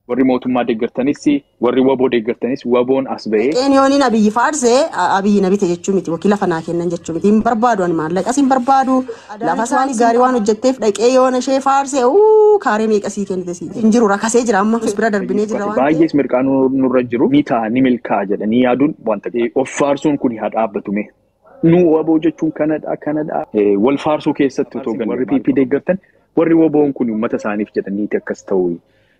Warri mootummaa deeggartanis, warri WBO deeggartanis, WBOn as ba'ee. Qeeniyooniin Abiyyi faarsee Abiyyi na bite jechuu miti, wakiila fanaa kennan jechuu miti. Hin barbaadu, ani maallaqas hin barbaadu. Lafa isaanii gaarii waan hojjetteef dhaqee yoona ishee faarsee kaaree meeqa sii kennite sii hin jiru, rakasee jira, amma bira darbinee jira waan ta'eef. Baay'ees mirqaanuu nurra jiru ni ta'a, ni milkaa'a jedhanii yaaduun wanta of faarsuun kun haa dhaabbatume. Nu WBO jechuun kanadha kanadha. Wal faarsuu keessatti otoo warri PP deeggartan, warri WBOn kun uummata isaaniif jedhaniiti akkas ta'u.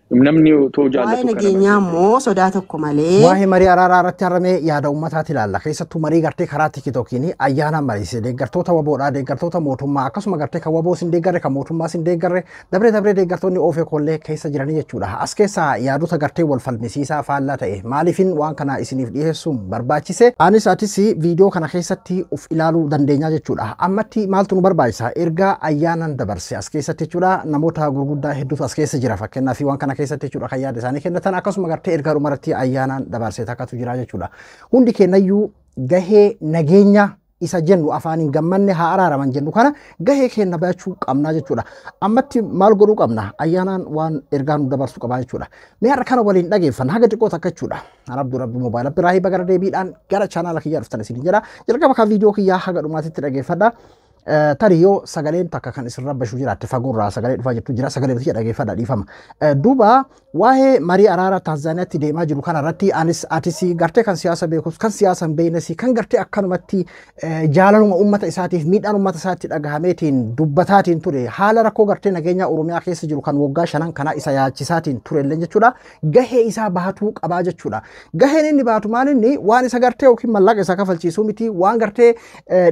Namni otoo jaallatu Waa'ee nageenyaa immoo sodaa tokko malee. Waa'ee marii araaraa irratti haramee yaada uummataati ilaalla. Keessattuu marii gartee karaa TikTokiin ayyaana mariise deeggartoota WBOdhaa, deeggartoota mootummaa, akkasuma gartee kan WBO sin deeggarre, kan mootummaa sin deeggarre, dabree dabree deeggartoonni oofee kollee keessa jiranii jechuudha. As keessaa yaadota gartee wal falmisiisaa faallaa ta'e maaliifin waan kana isiniif dhiyeessuun barbaachise? Anis atis viidiyoo kana keessatti of ilaaluu dandeenya jechuudha. Ammatti maaltu nu barbaachisa? Ergaa ayyaanan dabarse as keessatti jechuudha. Namoota gurguddaa hedduutu as keessa jira, fakkeenyaaf waan kana keessatti jechuudha kan yaada isaanii kennatan, akkasuma gartee ergaa dhumarratti ayyaanaan dabarsee takkatu jira jechuudha. Hundi kennayyuu gahee nageenya isa jennu, afaaniin gammanne haa araaraman jennu kana, gahee kenna baachuu qabnaa jechuudha. Ammatti maal godhuu qabna? Ayyaanaan waan ergaa nu dabarsuu qabaa jechuudha. Mee har'a kana waliin dhageeffanna haga xiqqoo takka jechuudha. Abduu Rabbi Moobaayil Biraahi bagara deebiidhaan gara chaanaala kiyyaa dhuftan isin jedha. Jalqaba kan viidiyoo kiyyaa haga dhumaatitti dhageeffadha. Tarii yoo sagaleen takka kan isin rabbashu jiraatte, fagoorraa sagalee dhufaa jirtu jira, sagalee biyya dhageeffadha, dhiifama. Duuba waa'ee marii araaraa Taanzaaniyaatti deemaa jiru kana irratti anis atis gartee kan siyaasa beekus, kan siyaasa hin beeknes, kan gartee akkanumatti jaalaluma uummata isaatiif miidhaan uummata isaatti dhagahameetiin dubbataatiin ture, haala rakkoo gartee nageenya Oromiyaa keessa jiru kan waggaa shanan kana isa yaachisaatiin ture illee jechuudha, gahee isaa bahatuu qabaa jechuudha. Gaheen inni bahatu maal? Inni waan isa gartee yookiin mallaqa isa kafalchiisuu miti, waan gartee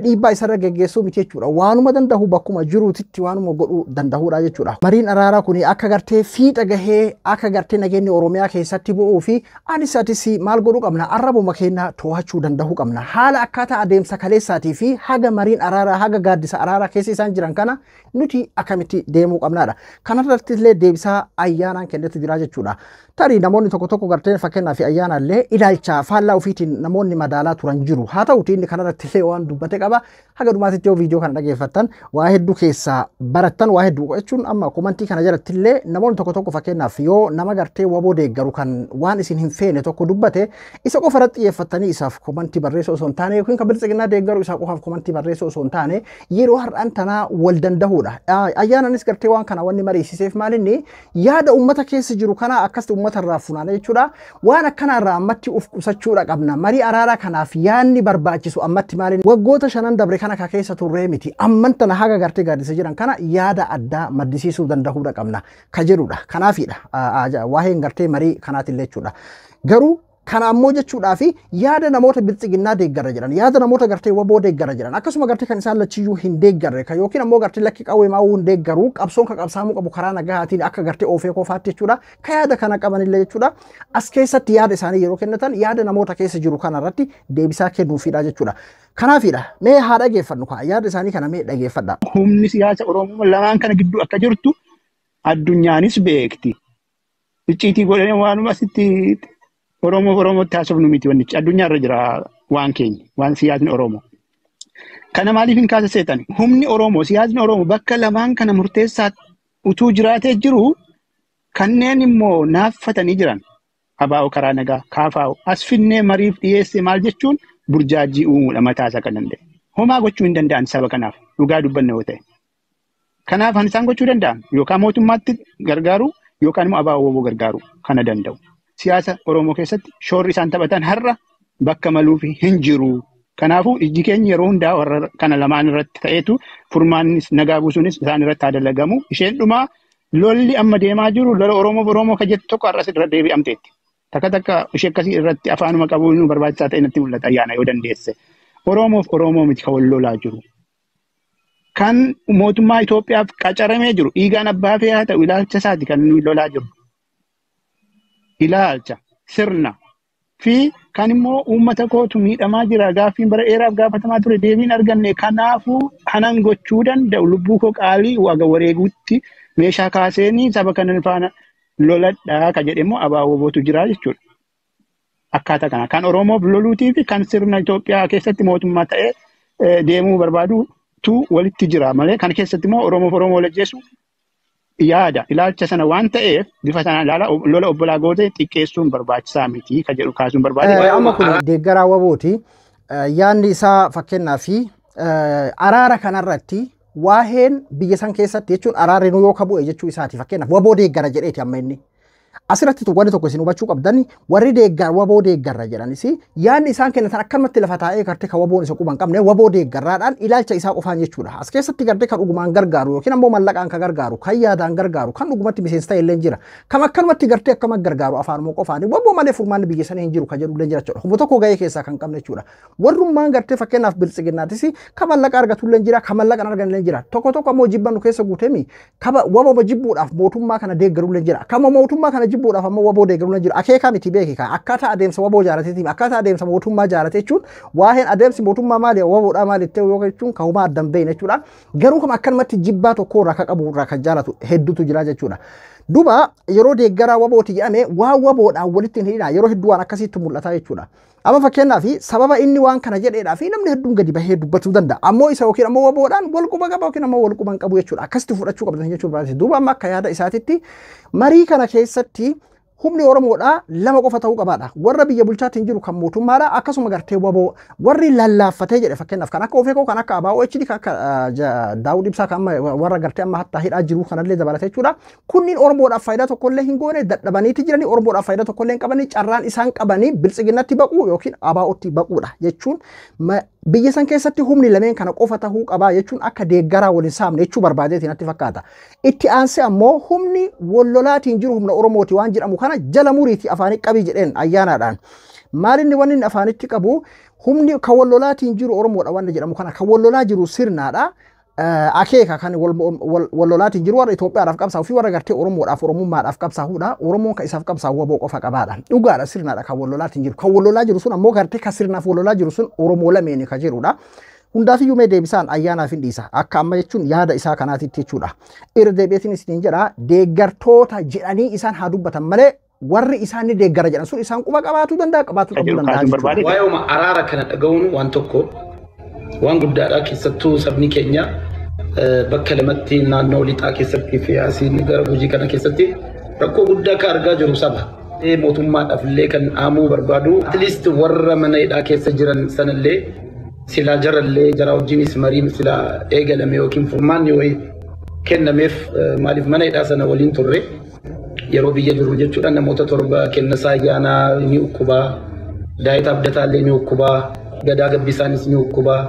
dhiibbaa isarra geggeessuu miti jechuudha. Waanuma danda'u bakkuma jiruutitti waanuma godhuu danda'uudha jechuudha. Mariin araaraa kun akka gartee fiixa gahee, akka gartee nageenyi Oromiyaa keessatti bu'uu fi anis atis maal godhuu qabna? Arrabuma keenya to'achuu danda'uu qabna. Haala akkaataa adeemsa kaleessaatii fi haga mariin araaraa, haga gaaddisa araaraa keessa isaan jiran kana nuti akkamitti deemuu qabnaadha. Kanarratti illee deebisaa ayyaanaan kennetu jira jechuudha. Tarii namoonni tokko tokko gartee fakkeenyaaf ayyaana illee ilaalcha faallaa ofiitiin namoonni madaalaa turan jiru. Haa ta'uti inni kanarratti illee waan dubbate qaba. Haga dhumaatitti yoo viidiyoo kana dhageeffattan waa hedduu keessaa barattan, waa hedduu jechuun amma komantii kana jalatti illee namoonni tokko tokko, fakkeenyaaf yoo nama gartee WBO deeggaru kan waan isin hin feene tokko dubbate, isa qofa irratti xiyyeeffattanii isaaf komantii barreessuu osoo hin taane, yookiin kan biltsiginnaa deeggaru isaa qofaaf komantii barreessuu osoo hin taane, yeroo har'aan tanaa wal danda'uudha. Ayyaananis gartee waan kana wanni mariisiseef maalinni yaada uummata keessa jiru kana akkasitti uummata irraa funaana jechuudha. Waan akkana irraa ammatti of qusachuudha qabna. Marii araaraa kanaaf yaadni barbaachisu ammatti maalinni waggoota shanan dabre kana ka keessa turree miti. Amman tana haga gartee gaaddisa jiran kana yaada addaa maddisiisuu danda'uudha qabna ka jedhudha. Kanaafidha waa'een gartee marii kanaatillee jechuudha. Garuu kana ammoo jechuudhaa fi yaada namoota biltsiginnaa deeggarra jedhan, yaada namoota gartee WBO deeggarra jedhan, akkasuma gartee kan isaan lachiyyuu hin deeggarre kan yookiin ammoo gartee lakki qawwee maa'uu hin deeggaru, qabsoon kan qabsaamuu qabu karaa nagahaatiin akka gartee oofee qofaatti jechuudha. Ka yaada kana qabanillee jechuudha. As keessatti yaada isaanii yeroo kennatan yaada namoota keessa jiru kana irratti deebisaa kennuufidha jechuudha. Kanaafidha, mee haa dhageeffannu kaa, yaada isaanii kana mee dhageeffadha. Humni siyaasa Oromoo lamaan kana gidduu akka jirtu addunyaanis beekti. Icciitii godhanii waanuma asitti Oromoo Oromootti haasofnu miti, wannichi addunyaarra jira waan keenya, waan siyaasni Oromoo. Kana maaliif hin kaasa seetan? Humni Oromoo, siyaasni Oromoo bakka lamaan kana murteessaa utuu jiraatee jiru, kanneen immoo naaffatanii jiran ABO karaa nagaa KFO as finnee mariif dhiyeesse maal jechuun burjaajii uumuudha mataa isaa kan danda'e. Homaa gochuu hin danda'an saba kanaaf, dhugaa dubbanna yoo ta'e. Kanaaf kan isaan gochuu danda'an yookaan mootummaatti gargaaru yookaan immoo ABO WBO gargaaru kana danda'u. Siyaasa Oromoo keessatti shoorri isaan taphatan har'a bakka maluuf hin jiru. Kanaafuu ijji keenya yeroo hundaa warra kana lamaan irratti ta'eetu furmaannis nagaa buusuunis isaan irratti haa dalagamu. Isheen dhumaa, lolli amma deemaa jiru lola Oromoof Oromoo kan jettu tokko har'as irra deebi'amteetti. Takka takka ishee akkasii irratti afaanuma qabuun nu barbaachisaa ta'e natti mul'ata, ayyaana yoo dandeesse. Oromoof Oromoo miti kan wal lolaa jiru. Kan mootummaa Itoophiyaaf qacaramee jiru dhiigaan abbaa fee haa ta'u, ilaalcha isaati kan nuyi lolaa jiru. Ilaalcha, sirna fi kan immoo uummata kootu miidhamaa jira, gaaffiin bara dheeraaf gaafatamaa ture deebiin arganne, kanaafuu kanan gochuu danda'u lubbuu koo qaalii waga wareeguutti meeshaa kaaseenii saba kana faana loladhaa ka jedhe immoo ABO WBOtu jira jechuudha. Akkaataa kana kan Oromoof loluutii fi kan sirna Itoophiyaa keessatti mootummaa ta'ee deemuu barbaadutu walitti jira malee, kan keessatti immoo Oromoof Oromoo wal ajjeesu Yaada ilaalcha sana waan ta'eef bifa sanaan ilaala lola obbolaa gootee xiqqeessuun barbaachisaa miti ka jedhu kaasuun barbaade. Amma kun deeggaraa wabooti. Yaadni isaa fakkeenyaa fi araara kanarratti waa'een biyya san keessatti jechuun araarri nu yoo kabu'e jechuu isaati fakkeenyaaf waboo deeggara jedheeti amma inni. Asirratti wanni tokko isin hubachuu qabdan warri deeggar waboo deeggarra jedhanis yaadni isaan kennatan akkanumatti lafa taa'ee gartee kan waboon isa quba hin qabne waboo deeggarraadhaan ilaalcha isaa qofaan jechuudha. As keessatti gartee kan dhugumaan gargaaru yookiin ammoo mallaqaan kan gargaaru kan yaadaan gargaaru kan dhugumatti miseensa ta'e illee jira. Kan akkanumatti gartee akkama gargaaru afaanuma qofaan waboo malee furmaanni biyya sanii hin jiru kan jedhu illee jira jechuudha. Humna tokko gahee keessaa kan qabne jechuudha. Warrummaan gartee fakkeenyaaf biltsiginnaatis kan mallaqa argatu illee jira kan mallaqa hin arganne illee jira. Tokko tokko ammoo jibban nu keessa guuteemi waboo jibbuudhaaf mootummaa kana deeggaru illee jira. Kama mootummaa kana jibbuudhaaf ammoo waboo deeggaruu ni jira. Akeekaa miti beeki kaa akkaataa adeemsa waboo jaalateetiin akkaataa adeemsa mootummaa jaalate jechuun waa'een adeemsi mootummaa maali waboodhaa maali ta'e yoo jechuun kan homaa addan beekne jechuudha. Garuu kan akkanumatti jibbaa tokko irraa kan qabu irraa kan jaalatu hedduutu jira jechuudha. Duba yeroo deeggaraa wabooti jedhame waan waboodhaan walitti hin hidhinaa yeroo hedduu waan akkasiitti mul'ata jechuudha. Amma fakkeenyaaf sababa inni waan kana jedheedhaa fi namni hedduun gadi bahee dubbatuu danda'a. Ammoo isa yookiin ammoo waboodhaan wal quba qaba yookiin ammoo wal quba hin qabu jechuudha. Akkasitti fudhachuu qabdan jechuudha. Duuba amma akka yaada isaatitti marii kana keessatti humni Oromoodhaa lama qofa ta'uu qabaadha. Warra biyya bulchaatiin jiru kan mootummaadha. Akkasuma gartee waboo warri lallaaffatee jedhe fakkeenyaaf kan akka Ofeekoo kan akka ABO HD kan akka Daawud Ibsaa kan amma warra gartee amma hattaa hidhaa jiru kanallee dabalatee jechuudha. Kunniin Oromoodhaaf faayidaa tokkollee hin goone dadhabaniiti jiranii Oromoodhaaf faayidaa tokkollee hin qabanii carraan isaan qabanii biltsiginnatti baquu yookiin ABOtti baquudha jechuun biyya san keessatti humni lameen kana qofa ta'uu qabaa jechuun akka deeggaraa waliin saamne jechuu barbaadeeti natti fakkaata. Itti aansee ammoo humni wallolaatiin jiru humna Oromooti waan jedhamu kana jala muriitii afaanii qabii jedheen ayyaanaadhaan. Maalinni wanni inni afaanitti qabu humni kan wallolaatiin jiru Oromoodha waan jedhamu kana kan wallolaa jiru sirnaadha. Akeeka kan wallolaatiin jiru warra Itoophiyaadhaaf qabsaa'u fi warra gartee Oromoodhaaf Oromummaadhaaf qabsaa'uudha. Oromoon kan isaaf qabsaa'u waboo qofa qabaadha. Dhugaadha sirnaadha kan wallolaatiin jiru. Kan wallolaa jiru sun ammoo gartee kan sirnaaf wallolaa jiru sun Oromoo lameeni kan jirudha. Hundaafiyyuu mee deebisaan ayyaanaaf hin dhiisa. Akka amma jechuun yaada isaa kanaatitti jechuudha. Irra deebiitiin isiniin jedha deeggartoota jedhanii isaan haa dubbatan malee warri isaan ni deeggara jedhan sun isaan quba qabaatuu danda'a qabaatuu dhabuu danda'a jechuudha. Waa'ee araara kana dhaga'uun waan tokko waan guddaadha keessattuu sabni keenya bakka lamatti naannoo lixaa keessatti fi asiin gara Gujii kana keessatti rakkoo guddaa kan argaa jiru saba. Mootummaadhaaf illee kan dhaamuu barbaadu. At least warra mana hidhaa keessa jiran sanallee silaa jarallee jara wajjinis mariin silaa eegalame yookiin furmaanni wayii kennameef maaliif mana hidhaa sana waliin turre yeroo biyya jiru jechuudha namoota torba Kennasaa Ayyaanaa ni ukkubaa, Daayit Abdataallee ni ukkubaa, Gadaa Gabbisaanis ni ukkubaa,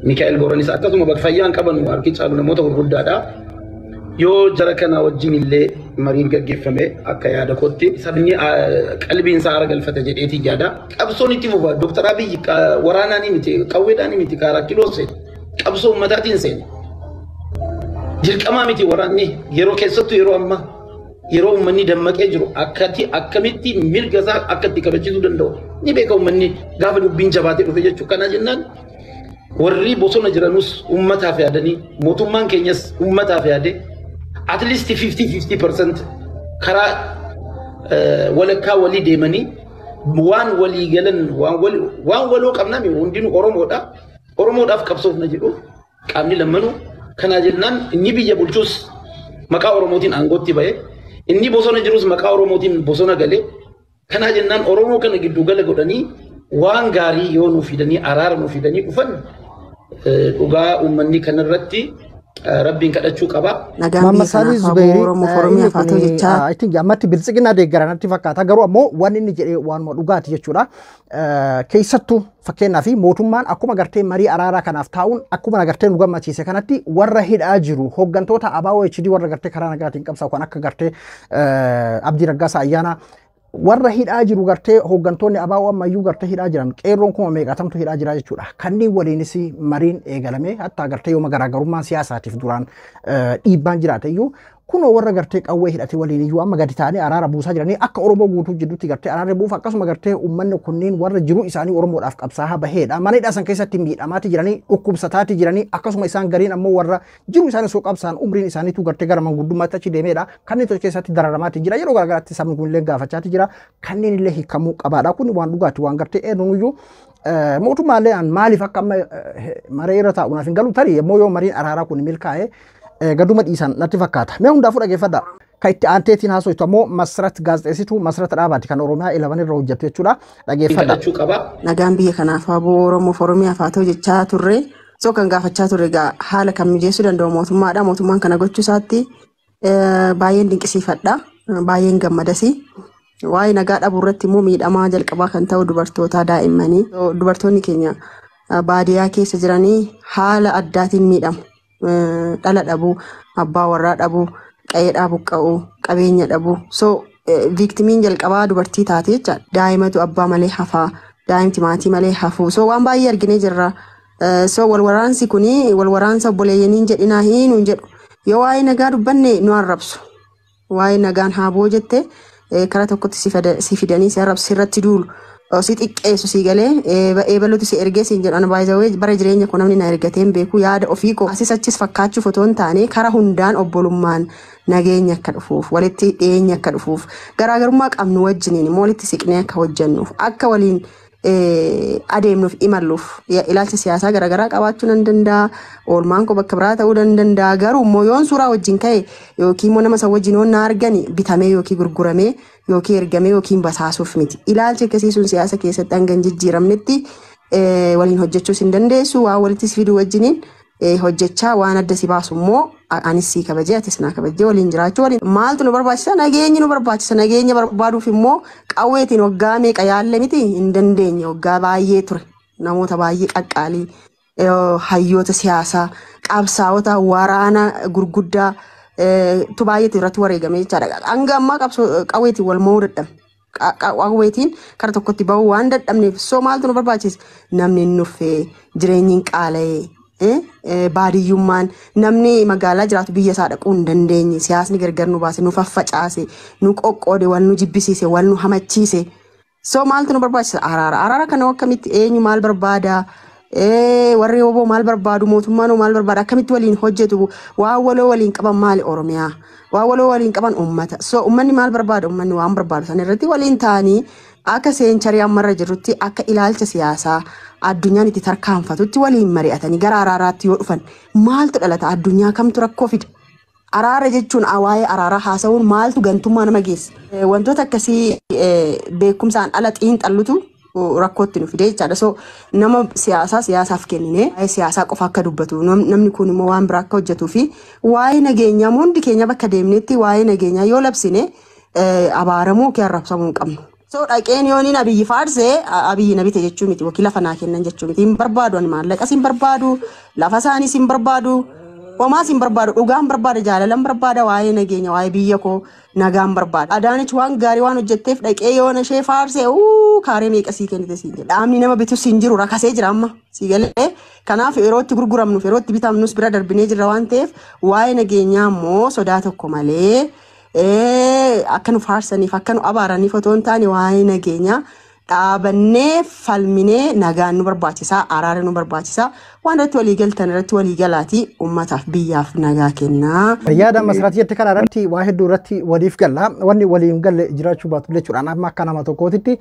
Mikaa'el Booranis akkasuma bakka fayyaan qaban harki caalu namoota gurguddaadha. Yoo jara kana wajjin illee mariin gaggeeffame akka yaada kootti sabni qalbiin isaa haara galfata jedheetii yaada. Qabsoon itti fufa. Dooktar Abiyyi waraanaan miti qawweedhaan miti karaa kiloo seene. Qabsoo uummataatiin seene. Dirqamaa miti waraanni yeroo keessattuu yeroo ammaa yeroo uummanni dammaqee jiru akkamitti mirga isaa akka itti kabachiisuu danda'u ni beeka uummanni gaafa dubbiin jabaatee dhufe jechuudha. Kana jennaan warri bosona jiranus uummataaf yaadanii mootummaan keenyas uummataaf yaade at least 50-50% karaa walakkaa walii deemanii waan walii galan waan waloo qabname hundinuu Oromoodha. Oromoodhaaf qabsoofna jedhu qaamni lammanuu kana jennaan inni biyya bulchus maqaa Oromootiin aangootti ba'e inni bosona jirus maqaa Oromootiin bosona galee kana jennaan Oromoo kana giddu gala godhanii waan gaarii yoo nuu fidanii araara nuu fidanii dhufan dhugaa uummanni kanarratti rabbiin kadhachuu qaba. Nagaan biyya Maamma kanaaf haa Oromoof Oromiyaaf haa ta'u jechaa. I think ammatti biltsiginnaa deeggara natti fakkaata. Garuu ammoo wanni inni jedhee waanuma dhugaati jechuudha. Keessattuu fakkeenyaaf mootummaan akkuma gartee marii araaraa kanaaf taa'uun akkuma agartee nu gammachiise kanatti warra hidhaa jiru hooggantoota ABO HD warra gartee karaa nagaatiin qabsaa'u kan akka gartee Abdii Raggaasaa Ayyaanaa warra hidhaa jiru gartee hooggantoonni ABO ammayyuu gartee hidhaa jiran qeerroon kuma meeqatamtu hidhaa jira jechuudha. Kanneen waliinis mariin eegalame hatta gartee yooma garaagarummaan siyaasaatiif duraan dhiibbaan jiraate iyyuu kunoo warra gartee qawwee hidhate waliin iyyuu amma gadi ta'anii araara buusaa jiranii akka Oromoo guutuu jidduutti gartee araarri buufa akkasuma gartee uummanni kunneen warra jiruu isaanii Oromoodhaaf qabsaa'aa baheedha. Mana hidhaa san keessatti miidhamaati jiranii dhukkubsataati jiranii akkasuma isaan gariin ammoo warra jiruu isaanii osoo qabsaan umriin isaaniitu gartee gara manguddummaatti achi deemeedha. Kanneen tokko keessatti dararamaati jira yeroo garaagaraatti sabni kunillee gaafachaati jira. Kanneen illee hiikamuu qabaadha. Kun waan dhugaati waan gartee eenyuyyuu mootummaallee maaliif akka amma maree irra taa'u naaf hin galu tarii yommuu yoo mariin araaraa kun milkaa'e Gaduma dhiisan natti fakkaata. Mee hundaafuu dhageeffadha. Kan itti aanteetiin haasoftu ammoo Masrat gaazexeessituu Masrat Dhaabaati kan Oromiyaa 11 irra hojjettu jechuudha. Dhageeffadha. Kadhachuu qaba. Nagaan biyya kanaaf aboo Oromoof Oromiyaaf haa ta'u jechaa turre. So kan gaafachaa turre egaa haala kan mijeessuu danda'u mootummaadha. Mootummaan kana gochuu isaatti baay'een dinqisiifadha. Baay'een gammadasi. Waa'ee nagaa dhabuu irratti immoo miidhamaa jalqabaa kan ta'u dubartoota daa'immanii. Dubartoonni keenya baadiyyaa keessa jiranii haala addaatiin miidhamu. Dhala dhabuu, abbaa warraa dhabuu, qe'eedhaa buqqa'uu, qabeenya dhabuu. So viiktimiin jalqabaa dubartii taate jechaadha. Daa'imatu abbaa malee hafaa, daa'imti maatii malee hafuu. So waan baay'ee arginee jirra. So wal waraansi kuni wal waraansa obboleeyyaniin jedhinaa hiinuun jedhu. Yoo waa'ee nagaa dubbanne nu arrabsu. Waa'ee nagaan haa bu'u jette karaa tokkotti si fidanii si arrabsu irratti duulu. Si xiqqeessu si galee eebaluutu si ergee siin jedhu. Ana baay'ee bara jireenya koo namni na ergatee hin beeku yaada ofii koo asis achis fakkaachuuf otoo hin taane karaa hundaan obbolummaan nageenya akka dhufuuf walitti dhiyeenya akka dhufuuf garaagarummaa qabnu wajjiniin immoo walitti siqnee akka hojjennuuf akka waliin adeemnuuf imalluuf ilaalcha siyaasaa garaagaraa qabaachuu nan danda'a. Oolmaan koo bakka biraa ta'uu nan danda'a. Garuu immoo yoon suuraa wajjin ka'e yookiin immoo nama san wajjin yoon na argani bitamee yookiin gurguramee yookiin ergamee yookiin basaasuuf miti. Ilaalchi akkasii sun siyaasa keessatti hanga hin jijjiiramnetti waliin hojjechuus hin dandeessu. Waan walitti si fiduu wajjiniin hojjechaa waan adda si baasu immoo anis si kabajee atis naa kabajee waliin jiraachuu waliin maaltu nu barbaachisa? Nageenyi nu barbaachisa. Nageenya barbaaduuf immoo qawweetiin waggaa meeqa yaalle miti hin dandeenye. Waggaa baay'ee ture namoota baay'ee qaqqaalii hayyoota siyaasaa qabsaa'ota waraana gurguddaa tu baay'eetu irratti wareegame jechaadha. Hanga ammaa qawweetiin wal mo'uu dadhabne. Qawweetiin kara tokkotti bahuu waan dadhabneef so maaltu nu barbaachisa? Namni hin nuffee jireenyi hin qaala'ee baadiyyummaan namni magaalaa jiraatu biyya isaa dhaquu hin dandeenye siyaasni gargar nu baase nu faffacaase nu qoqqoode wal nu jibbisiise wal nu hamachiise. So maaltu nu barbaachisa? Araara. Araara kana akkamitti eenyu maal barbaada? Warri oboo maal barbaadu? Mootummaan hoo maal barbaada? Akkamitti waliin hojjetu? Waan waloo waliin qaban maali Oromiyaa? Waan waloo waliin qaban uummata. So uummanni maal barbaada? Uummanni waan barbaadu sana irratti waliin ta'anii akka seencharii ammarra jirrutti akka ilaalcha siyaasaa addunyaan itti tarkaanfatutti waliin mari'atanii gara araaraatti yoo dhufan maaltu dhalata? Addunyaa kamtu rakkoo fida? Araara jechuun waa'ee araaraa haasa'uun maaltu gantummaa nama geessa? Wantoota akkasii beekumsaan ala xiinxallutu rakkootti nu fide jechaadha. So nama siyaasaa siyaasaaf kenninee waa'ee siyaasaa qofa akka dubbatu namni kun immoo waan biraa akka hojjetuu fi waa'ee nageenyaa hundi keenya bakka deemnetti waa'ee nageenyaa yoo labsine abaaramuu yookiin arrabsamuu hin qabnu. So dhaqeen yooniin Abiyyi faarsee Abiyyi na bite jechuu miti yookiin lafa naa kennan jechuu miti. Hin barbaadu ani maallaqas hin barbaadu lafa isaaniis hin barbaadu homaas hin barbaadu dhugaan barbaada jaalalan barbaada waa'ee nageenya waa'ee biyya koo nagaan barbaada. Adaanech waan gaarii waan hojjetteef dhaqee yoona ishee faarsee kaaree meeqa sii kennite siin jedha. Dhaabni nama bitus hin jiru rakasee jira amma sii galee. Kanaaf yeroo itti gurguramnuuf yeroo itti bitamnus bira darbinee jirra waan ta'eef waa'ee nageenyaa immoo sodaa tokko malee akka nu faarsaniif akka nu abaaraniif otoo hin taane waa'ee nageenyaa dhaabannee falminee nagaan nu barbaachisaa araara nu barbaachisaa waan irratti walii galtan irratti walii galaatii uummataaf biyyaaf nagaa kennaa. Yaada Masrat jette kana irratti waa hedduu irratti waliif galla. Wanni waliin galle jiraachuu baatu jechuudha. Amma akka nama tokkootitti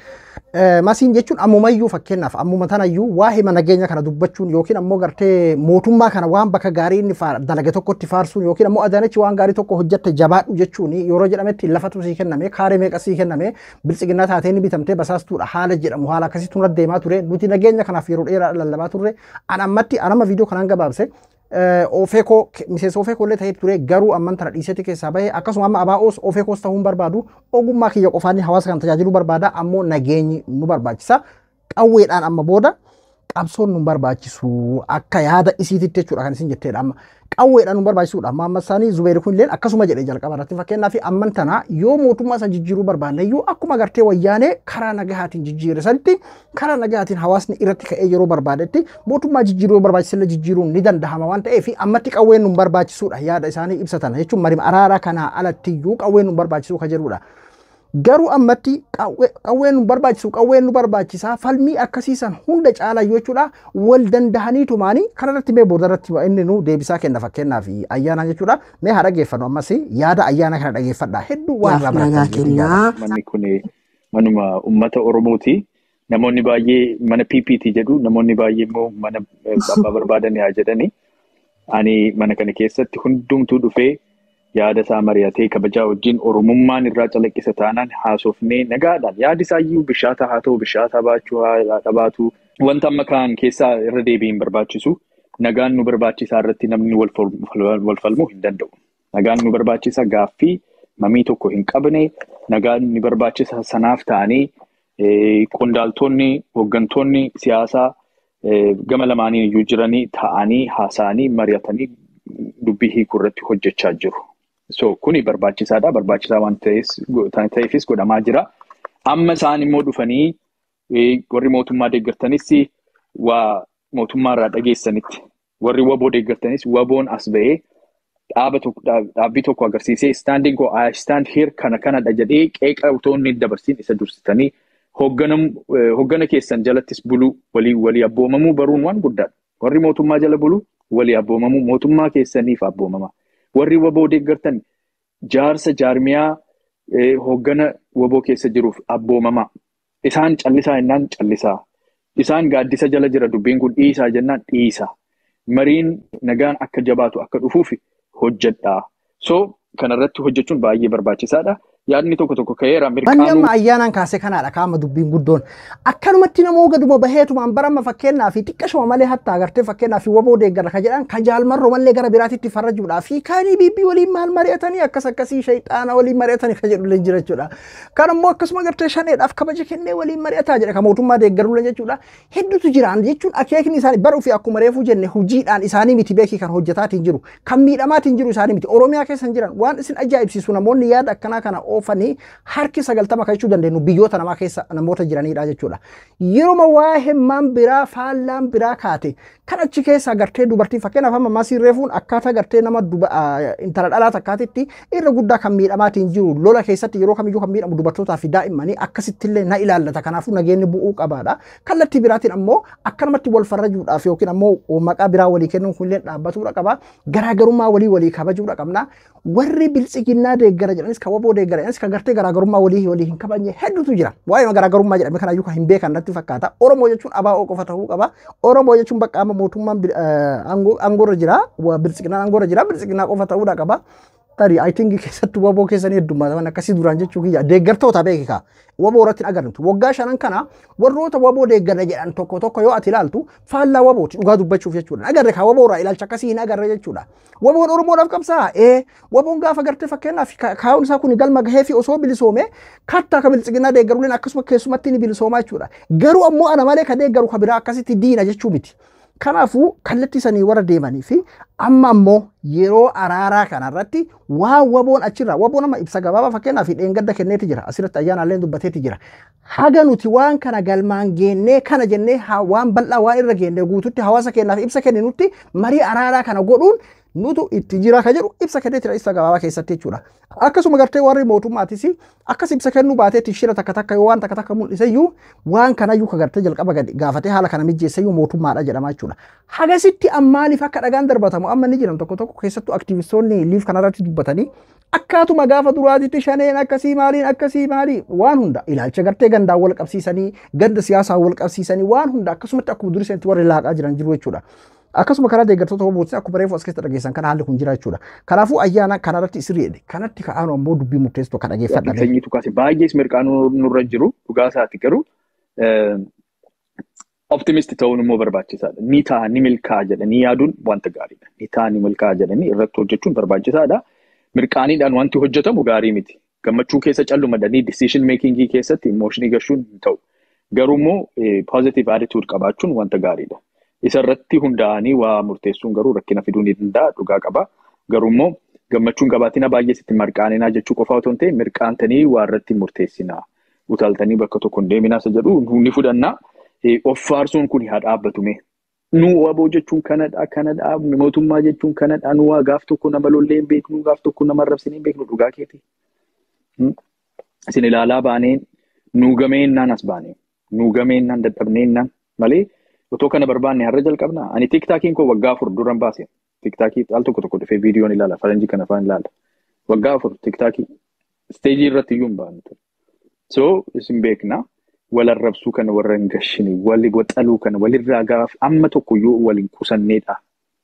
masiin jechuun ammumayyuu fakkeenyaaf ammuma tanayyuu waa hima nageenya kana dubbachuun yookiin ammoo gartee mootummaa kana waan bakka gaarii inni dalage tokkotti faarsuun yookiin ammoo Adaanechi waan gaarii tokko hojjette jabaadhu jechuun yeroo jedhametti lafatu sii kenname kaaree meeqa sii kenname biltsiginnaa taatee ni bitamtee basaastuudha haala jedhamu haala akkasitti nurra deemaa ture nuti nageenya kanaaf yeroo dheeraa lallabaa turre an ammatti anama viidiyoo kanaan gabaabse Ofeekoo miseensa Ofeekoo illee ta'ee ture garuu amman tana dhiisetti keessaa bahe akkasuma amma ABOs Ofeekoos ta'uu hin barbaadu ogummaa kiyya qofaan hawaasa kan tajaajiluu barbaada ammoo nageenyi nu barbaachisa qawweedhaan amma booda qabsoon nu barbaachisu akka yaada isiititti jechuudha kan isin jetteedha amma qawweedhaan nu barbaachisuudha amma amma isaanii Zubeeri kun illee akkasuma jedhee jalqaba irratti fakkeenyaaf amman tana yoo mootummaa san jijjiiruu barbaanne iyyuu akkuma gartee wayyaanee karaa nagahaatiin jijjiire sanitti karaa nagahaatiin hawaasni irratti ka'ee yeroo barbaadetti mootummaa jijjiiruu barbaachisillee jijjiiruun ni dandahama waan ta'eef ammatti qawween nu barbaachisuudha yaada isaanii ibsatan jechuun marima araaraa kanaa alatti iyyuu qawween nu barbaachisuu ka jedhudha. Garuu ammatti qawween nu barbaachisu qawween nu barbaachisaa falmii akkasiisan hunda caalaa jechuudha wal dandahanii tumaanii kanarratti mee boodarratti inni nu deebisaa kenna fakkeenyaaf ayyaana jechuudha mee haa dhageeffannu ammas yaada ayyaana kana dhageeffadha hedduu waan irraa Nagaa kennaa. Manni kun manuma uummata Oromooti. Namoonni baay'ee mana PPT jedhu namoonni baay'ee immoo mana abbaa barbaadan haa jedhani. Ani mana kana keessatti hundumtuu dhufee yaada isaa mari'atee kabajaa wajjin Oromummaan irraa calaqqisa taanaan haasofnee nagaadhaan yaadi isaayyuu bishaata haa ta'u bishaata baachuu haa dhabaatu. Wanta amma kaan keessaa irra deebiin barbaachisu nagaan nu barbaachisaa irratti namni wal falmuu hin danda'u. Nagaan nu barbaachisa gaaffii mamii tokko hin qabne nagaan nu barbaachisa sanaaf ta'anii qondaaltonni hooggantoonni siyaasaa gama lamaaniin iyyuu jiranii ta'anii haasa'anii mari'atanii dubbii hiikuu irratti hojjechaa jiru. So kuni barbaachisaadha. Barbaachisaa waan ta'eefis godhamaa jira. Amma isaan immoo dhufanii warri mootummaa deeggartanis waa mootummaa irraa dhageessanitti warri waboo deeggartanis waboon as ba'ee dhaabbii tokko agarsiisee standing go I stand here kana kanadha jedhee qeeqa otoo inni dabarsiin isa dursitanii hoggana keessan jalattis buluu walii abboomamuu baruun waan guddaadha. Warri mootummaa jala buluu walii abboomamuu mootummaa keessaniif abboomama. Warri waboo deeggartan jaarsa jaarmiyaa hoggana waboo keessa jiruuf abboomama. Isaan callisaa jennaan callisaa. Isaan gaaddisa jala jira dubbiin kun dhiisaa jennaan dhiisaa. Mariin nagaan akka jabaatu akka dhufuuf hojjedhaa. So kanarratti hojjechuun baay'ee barbaachisaadha. Yaadni tokko tokko ka'eera mirqaanuu. Manni amma ayyaanaan kaasee kanaadha kaama dubbiin guddoon. Akkanumatti namoo gaduma baheetumaan barama fakkeenyaa fi xiqqashuma malee hatta agartee fakkeenyaa fi waboo deeggarra kan jedhan kan jaalmarroo malee gara biraatitti farrajuudhaa fi kaanii bibbii waliin maal mari'atanii akkas akkasii shayxaana waliin mari'atanii kan jedhu jira jechuudha. Kan immoo akkasuma agartee shaneedhaaf kabaja kennee waliin mari'ataa jedha kan mootummaa deeggaruu jechuudha. Hedduutu jiraan jechuun akeekni isaanii baruu fi akkuma reefuu jenne hojiidhaan isaanii miti beekii kan hojjetaatiin jiru kan miidhamaatiin jiru isaanii miti Oromiyaa keessa hin jiran waan isin ajaa'ibsiisu namoonni yaada akkanaa kana oofanii harki 90 kan jechuu dandeenyu biyyoota namaa keessa namoota jiranidha jechuudha. Yeroo waa himmaan biraa faallaan biraa kaate kan achi keessa agartee dubartii fakkeenyaaf amma masii reefuun akkaataa gartee nama intala dhalaa takkaatitti irra guddaa kan miidhamaatiin jiru lola keessatti yeroo kamiyyuu kan miidhamu dubartootaa fi daa'immanii akkasittillee na ilaallata kanaafuu nageenyi bu'uu qabaadha. Kallattii biraatiin ammoo akkanumatti wal farrajuudhaaf yookiin ammoo maqaa biraa walii kennuun kunillee dhaabbatuudha qaba. Garaagarummaa walii walii kabajuudha qabna. Warri biltsiginnaa deeggara jedhanis kan waboo deeggara jedhanis kan gartee garaagarummaa walii walii hin kabajne hedduutu jira. Waa'ee garaagarummaa jedhame kanaayyuu kan hin beekan natti fakkaata. Oromoo jechuun ABO qofa ta'uu qaba. Oromoo jechuun bakka amma mootummaan aangoorra jira. Biltsiginnaan aangoorra jira. Biltsiginnaa qofa ta'uudha qaba. Tarii I think keessattuu waboo keessanii heddummaataman akkasii duraan jechuu kiyya deeggartoota beekaa waboo irratti hin agartu. Waggaa 5 kana warroota waboo deeggarra jedhan tokko tokko yoo ati ilaaltu faallaa wabooti dhugaa dubbachuuf jechuudha. Agarre kaa waboo irraa ilaalcha akkasii hin agarre jechuudha. Waboon Oromoodhaaf qabsaa waboon gaafa gartee fakkeenyaaf kaayyoon isaa kun galma gahee fi osoo bilisoome kattaa ka biltsiginnaa deeggaruuleen akkasuma keessumatti ni bilisoomaa jechuudha. Garuu ammoo ana malee ka deeggaru ka biraa akkasitti diina jechuu miti. Kanaafuu kallattii sanii warra deemanii fi amma ammoo yeroo araaraa kanarratti waan waboon achirraa waboon amma ibsa gabaabaa fakkeenyaaf dheengadda kenneeti jira asirratti ayyaanaallee dubbateeti jira. Haga nuti waan kana galmaan geennee kana jennee waan bal'aa waan irra geennee guututti hawaasa keenyaaf ibsa kenninutti marii araaraa kana godhuun nutu itti jira ka jedhu ibsa kenneeti jira ibsa gabaabaa keessatti jechuudha. Akkasuma gartee warri mootummaatis akkas ibsa kennuu baateetti shira takka takka yoo waan takka takka mul'iseyyuu waan kanayyuu ka gartee jalqaba gadi gaafatee haala kana mijeesseyyuu mootummaadha jedhama jechuudha. Hagasitti ammaaliif akka dhagaan darbatamu amma ni jiran tokko tokko keessattuu aktiivistoonni liif kanarratti dubbatanii akkaatuma gaafa duraatitti shaneen akkasii maaliin akkasii maalii waan hunda ilaalcha gartee gandaan wal qabsiisanii ganda siyaasaa wal qabsiisanii waan hunda akkasumatti akkuma durii sanitti warri laaqaa jiran jiru jechuudha. Akkasuma karaa deeggartoota hobootiin akkuma reefu as keessa dhageessan kana haalli kun jira jechuudha. Kanaafuu ayyaana kanarratti sirriidha. Kanatti ka'aanu ammoo dubbii murteessitu akka dhageeffadha. Sanyiitu kaase baay'ees mirqaanuu nurra jiru dhugaa isaati garuu optimist ta'uun immoo barbaachisaadha. Ni ta'a ni milkaa'a jedhanii yaaduun wanta gaariidha. Ni ta'a ni milkaa'a jedhanii irratti hojjechuun barbaachisaadha. Mirqaaniidhaan wanti hojjetamu gaarii miti. Gammachuu keessa callumadhanii decision makingii keessatti emotionii gashuun hin ta'u. Garuu immoo positive attitude qabaachuun wanta gaariidha. Isarratti hundaa'anii waa murteessuun garuu rakkina fiduu ni danda'a dhugaa qaba. Garuu immoo gammachuun qabaatina baay'ee sitti mirqaaninaa jechuu qofa otoo hin ta'in mirqaantanii waa irratti murteessinaa. Utaaltanii bakka tokko hin deeminaa isa jedhu ni fudhannaa. Of faarsuun kun haa dhaabbatu mee. Nu waboo jechuun kanadha kanadha mootummaa jechuun kanadha nu waa gaaf tokko nama lollee hin beeknu gaaf tokko nama arrabsinee hin beeknu dhugaa keeti. Isin ilaalaa baanee nu gameennaan as baanee nu gameennaan dadhabneennaan malee otoo kana barbaanne har'a jalqabna. Ani tiktaakiin koo waggaa 4 duran baase. Tiktaakii al tokko tokko dhufee viidiyoon ilaala faranjii kana afaan ilaala. Waggaa 4 tiktaakii isteejii irratti iyyuu hin baanu ture. So isin beekna wal arrabsuu kana warra hin gashine wal waxaluu kana walirraa gaaf amma tokko iyyuu wal hin qusanneedha.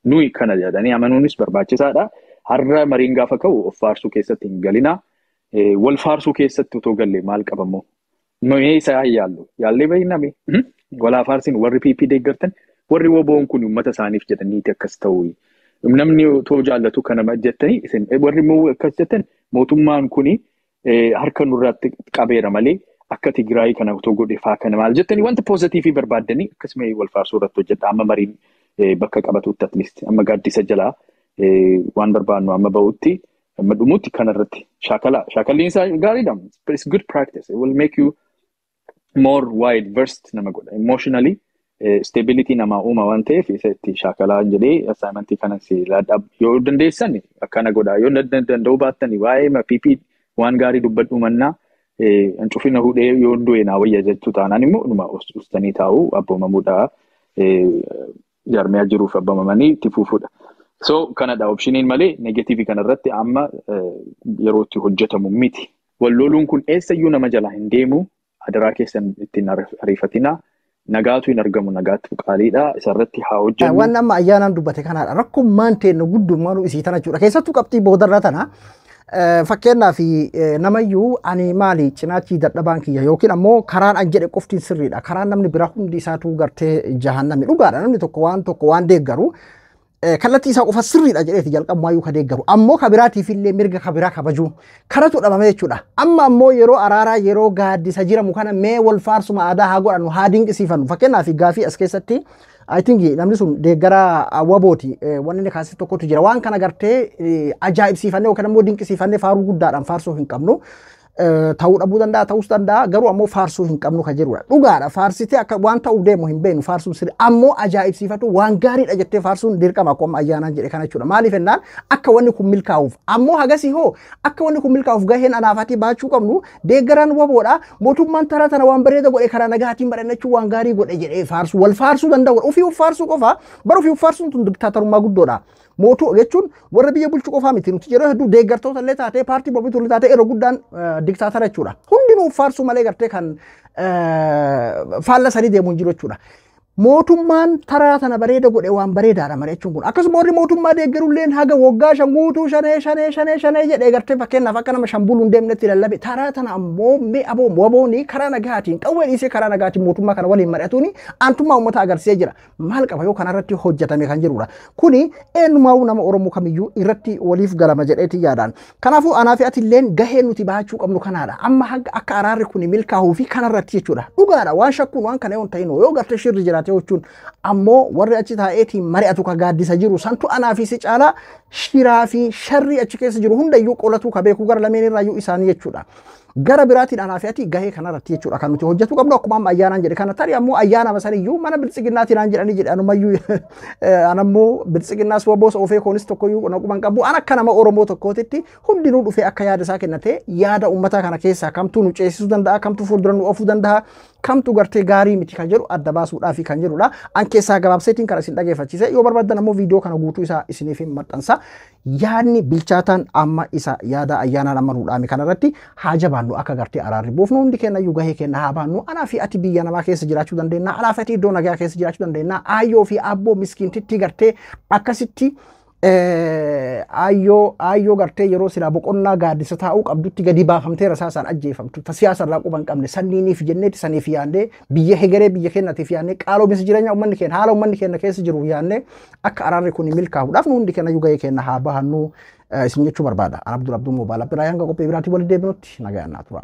Nuyi kana jedhanii amanuunis barbaachisaadha. Har'a mariin gaafa ka'u of faarsuu keessatti hin galinaa. Wal faarsuu keessatti otoo galle maal qabammoo? Mee isaa yaallu. Yaallee baay'iname. Walaa faarsiin warri PP deeggartan warri woboon kun uummata isaaniif jedhaniiti akkas ta'u. Namni otoo jaallatu kana jettanii isin warri immoo akkas jettan mootummaan kuni harka nurratti qabeera malee akka Tigraay kana otoo godhe faa kana maal jettanii wanta poozitiivii barbaaddanii akkasuma wal faarsuu irratti hojjedha. Amma mariin bakka qabatutti at least amma gaaddisa jalaa waan barbaannu amma ba'utti amma dhumutti kanarratti shaakalaa. Shaakalliin isaa gaariidha. It's good practice. It will make you more wide versed nama godha. Emotionally stability namaa uuma waan ta'eef isa itti shaakalaa jedhee assignmentii kana si laadhaa yoo dandeessan akkana godhaa yoo danda'uu baattani waa'ee PP waan gaarii dubbadhu mannaa cufina hudhee yoo du'e naa wayya jechuu taanaan immoo dhuma ustanii taa'uu abboomamuudha jaarmiyaa jiruuf abboomamanii itti fuufuudha. So kanadha opshiniin malee negatiivii kanarratti amma yeroo itti hojjetamu miti. Wal loluun kun eessayyuu nama jalaa hin deemu adaraa keessan ittiin ariifatinaa. Nagaatu hin argamu nagaatu qaaliidha isarratti haa hojjennu. Waan amma ayyaanaan dubbate kanaadha. Rakkoon teenna guddummaan isii tana jechuudha. Keessattuu qabxii boodarra tana fakkeenyaaf namayyuu ani maali cinaachi dadhabaan kiyya yookiin ammoo karaan an jedhe qoftiin sirriidha. Karaan namni biraa hundi isaatu gartee jahannami dhugaadha. Namni tokko waan tokko waan deeggaru kallattii isaa qofa sirriidha jedheeti jalqabumaayyuu ka deeggaru. Ammoo ka biraatiif illee mirga ka biraa kabajuu karatu dhabame jechuudha. Amma ammoo yeroo araaraa yeroo gaaddisa jiramu kana mee wal faarsuma aadaa haa godhannu haa dinqisiifannu. Fakkeenyaaf gaafii as keessatti I think namni sun deeggara wabooti wanni inni kaasee tokkotu jira. Waan kana gartee ajaa'ibsiifannee yookaan ammoo dinqisiifannee faaruu guddaadhaan faarsuu hin qabnu. Ta'uu dhabuu danda'a ta'uus danda'a garuu ammoo faarsuu hin qabnu kan jedhudha. Dhugaadha faarsitee akka waan ta'uuf deemu hin beeknu faarsuun sirrii ammoo ajaa'ibsiifatu waan gaariidha jettee faarsuun dirqama akkuma ayyaanaan jedhe kana jechuudha. Maaliif jennaan akka wanni kun milkaa'uuf ammoo hagasii hoo akka wanni kun milkaa'uuf gaheen anaafatii baachuu qabnu deeggaraan waboodha mootummaan taraa tana waan bareeda godhe karaa nagaatiin badhannachuu waan gaarii godhe jedhee faarsuu wal faarsuu danda'u ofii of faarsuu qofa bara ofii of faarsuun tun diktaatarummaa guddoodha. Mootuu jechuun warra biyya bulchu qofaa miti nuti yeroo hedduu deeggartoota illee taatee paartii mormituu illee taatee yeroo guddaan diktaatara jechuudha. Hundinuu faarsuu malee gartee kan faalla sanii deemu hin jiru jechuudha. Mootummaan taraa tana bareeda godhe waan bareedaadha malee jechuun kun. Akkasuma warri mootummaa deeggarulleen haga waggaa shan guutuu shanee shanee shanee shanee jedhee gartee fakkeenyaaf akka nama shan buluun deemnetti lallabe taraa tana ammoo mee aboo wabooni karaa nagaatiin qawwee dhiisee karaa nagaatiin mootummaa kana waliin mari'atuuni aantummaa uummata agarsiisee jira. Maal qaba yoo kanarratti hojjetame kan jirudha. Kuni eenyumaa'uu nama Oromoo kamiyyuu irratti waliif galama jedheeti yaadaan. Kanaafuu anaa fi atilleen gahee nuti bahachuu qabnu kanaadha. Amma haga akka araarri kuni milkaa'uu fi kanarratti jechuudha. Dhugaadha waan shakkuun waan kana yoo hin ta'in yoo gartee shirri jiraate jechuun ammoo warri achi taa'eetiin mari'atu ka gaaddisa jiru santu anaa fi si caalaa shiraa fi sharrii achi keessa jiru hundayyuu qolatu ka beeku gara lameen irraayyuu isaanii jechuudha. Gara biraatiin anaa fi ati gahee kanarratti jechuudha kan nuti hojjetu qabnu akkuma amma ayyaanaan jedhe kana tarii ammoo ayyaana saniyyuu mana biltsiginnaatiin naan jedhanii jedhe anumayyuu anammoo biltsiginnaas waboos ofee koonis tokkoyyuu naquma hin qabu an akka nama Oromoo tokkootitti hundinuu dhufee akka yaada isaa kennatee yaada uummataa kana keessaa kamtuu nu ceesisuu danda'a kamtuu fuuldura nu oofuu danda'a kamtu gartee gaarii miti kan jedhu adda baasuudhaaf kan jedhudha. An keessaa gabaabseetiin kan isin dhageeffachiise yoo barbaaddan ammoo viidiyoo kana guutuu isaa isiniif hin maxxansa. Yaadni bilchaataan amma isa yaada ayyaanaan amma nuudhaame kanarratti haa jabaannu akka gartee araarri buufnu hundi kennayyuu gahee kenna haa baannu anaa fi ati biyya namaa keessa jiraachuu dandeenya anaa fi ati iddoo nagaa keessa jiraachuu dandeenya aayyoo fi abboo miskiintitti gartee akkasitti aayyoo gartee yeroo silaa boqonnaa gaaddisa taa'uu qabdutti gadi baafamtee rasaasaan ajjeefamtu ta siyaasa irraa quba hin qabne sanniiniif jenneeti saniif yaannee biyya hegeree biyya keenyatiif yaannee qaaloominsa jireenya uummanni keenya haala uummanni keenya keessa jiru yaannee akka araarri kun milkaa'uudhaaf nu hundi keenya gahee keenya haa bahannu isin jechuu barbaada. An Abdul Abduu Moobaala biraa hanga qophii biraatiin walitti deebinutti nagaa tura.